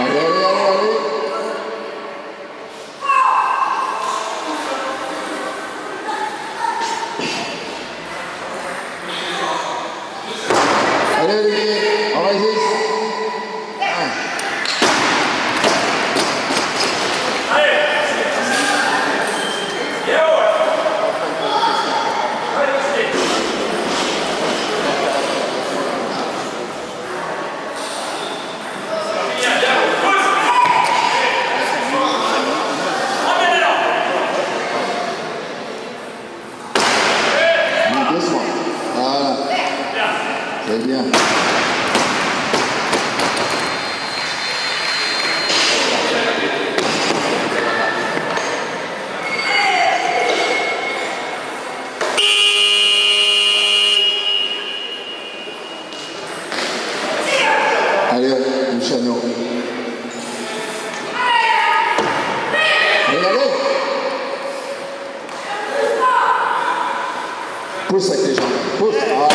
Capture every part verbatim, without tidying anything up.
Allez, allez, allez, allez. Allez, Olivier, on résiste. Doucement. Voilà. C'est bien. Allez, Luciano. Allez, allez. Pousse avec les jambes. Pousse. Ah.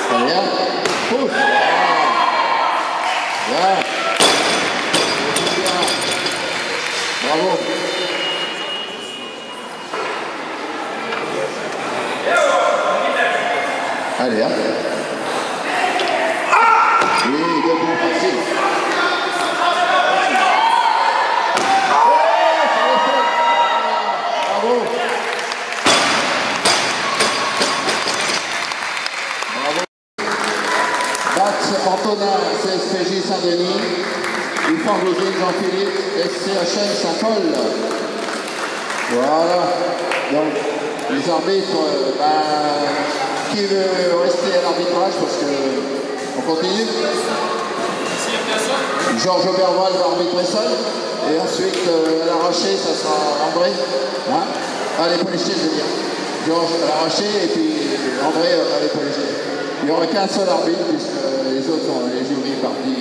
Très bien. Pousse. Bien. Bien. Bravo. Allez, hop. Oui, debout, facile. Bravo. Bravo. Bat Antonin, C S P J Saint-Denis. Ufang Rosine, Jean-Philippe, S C H M Saint-Paul. Voilà. Donc, les arbitres, euh, ben, qui veut rester à l'arbitrage, parce que on continue. Georges Berval va arbitrer seul. Et ensuite, euh, à l'arraché, ça sera André. Hein ? À l'épaulisté, je veux dire. Georges à l'arraché et puis André, euh, à l'épaulisté. Il n'y aura qu'un seul arbitre, puisque les autres sont, les jurys partis.